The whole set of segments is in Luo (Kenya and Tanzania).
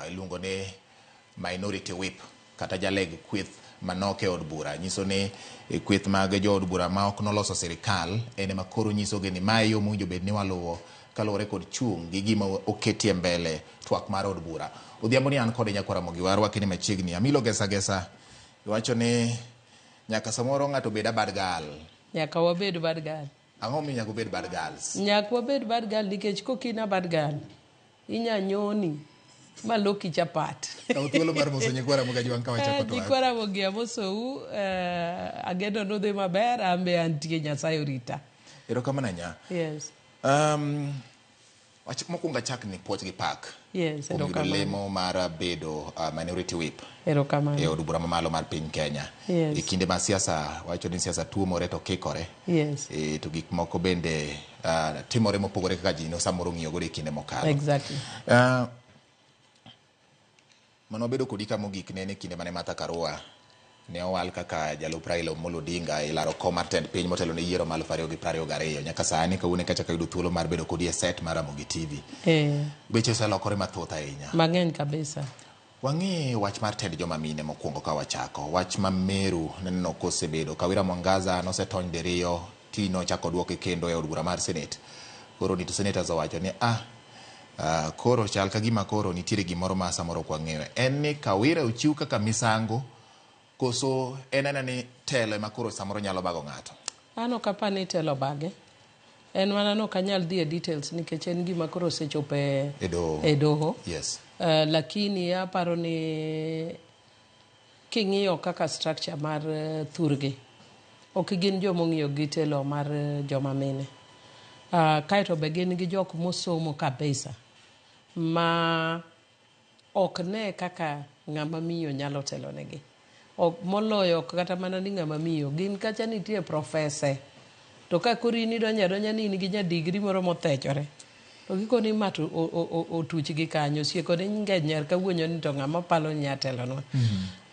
Iluongo ni minority whip kata jaleg kweth manok e od bura. Nyiso ni kweth mag jood bura ma ok noloso sirikal en ema koro nyisogi ni mae yo mowinjo bed ni waluwo kaluwore kod chung' gi gima oketie mbele twak mar od bura. Odhiambo ni an kode nyakwar Ramogi warwaki ni machiegni. Amilo Gesa Gesa iwacho ni nyaka samoro ng'ato bed a bad girl. Nyaka wabed bad girl. Ang'o momiyo nyaka ubed bad girls? Nyaka wabed bad girl nikech kokin a bad girl, inya nyoni maloki chapat. Kaw thuolo mar moso nyikwa Ramogi Ajwang' ka wachako twak. Nyikwa Ramogi amosou, ageno nudhi maber, an be antie Nyasaye orita. Erokamano nya. Yes. Wach mokwongo achak ni puoch gi pak. Yes, Kuom yudo erokamano. lemo mar bedo minority whip Erokamano. e od bura mamalo mar piny Kenya. Yes. E kinde ma siasa wacho ni siasa tuomore to kikore. Yes. E, to gik moko bende timore mopogore kaka ji no samoro ng'iyo godo e kinde mokalo. Exactly. Mane wabedo kodi ka mogik ne en e kinde mane Martha Karua ne owal kaka jalup Raila Amolo Odinga e laro kom mar tend piny motelo ne yiero ma 2022. Nyaka sani kawuono eka achako ayudo thuolo mar bedo kodi e set mar Ramogi TV. Weche oselokore mathoth ahinya. Mang'eny kabisa. Wang'i wach mar tend joma mine mokwongo ka wachako. Wach ma Meru naneno kosebedo. Kawira Mwangaza nosetony diriyo, ti nochako oduoke kendo e od bura mar Senate. Koro ni to senators owacho ni koro chal ka gima koro nitiere gimoro ma samoro ok wang'eyo. En ni Kawira ochiw kaka misango koso en anena ni telo ema koro samoro nyalo bago ng'ato? An ok apar ni telo bage. En mana ni ok anyal dhi e details nikech en gima koro osechopo e, E doho. e doho. Yes. Lakini aparo ni king'iyo kaka structure mar thurgi, ok gin joma ong'iyo gi telo mar joma mine. Kaeto be gin gi jok mosomo kabisa ma ok ne kaka ng'ama miyo nyalo telo negi. Ok, moloyo kata mana ni ng'ama miyo, gin kacha nitie profese. To ka koro in idonjo adonja ni in gi nya degree moro mothechore, to gikoni ma to otuch gi kanyo, osieko ni ng'eny nyar kawuonyo ni to ng'ama palo ni nya telonwa.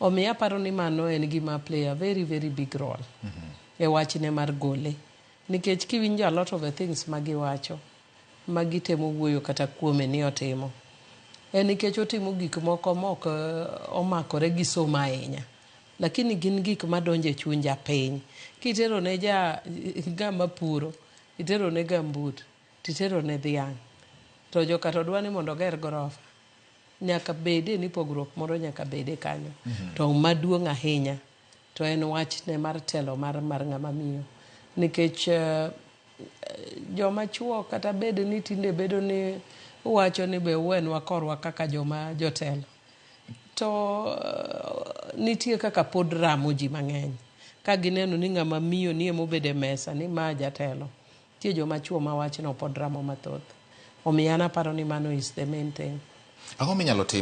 Omiyo aparo ni mano en gima play a very very big role e wachne mar gole. Nikech kiwinjo a lot of the things ma giwacho, ma gitemo wuoyo kata kuome ni otimo, en nikech otimo gik moko mok omakore gi somo ahinya. Lakini gin gik madonjo e chuny japiny. Kitero ne ja ng'ama puro, itero ne gambut, titero ne dhiang', to joka to dwa ni mondo oger gorofa. Nyaka bede ni pogruok moro nyaka bede kanyo. To maduong' ahinya to en wachne mar telo mar ng'ama miyo. Nikech joma chuo kata bed ni tinde bedo ni wacho ni be uwenwa korwa kaka joma jotelo. To nitie kaka pod ramo ji mang'eny. Ka gineno ni ng'ama miyo ni emobedo e mesa ni ma jatelo. Nitie joma chuo ma wachno pod ramo mathoth. Omiyo an aparo ni mano is the main thing. Ang'o minyalo timo?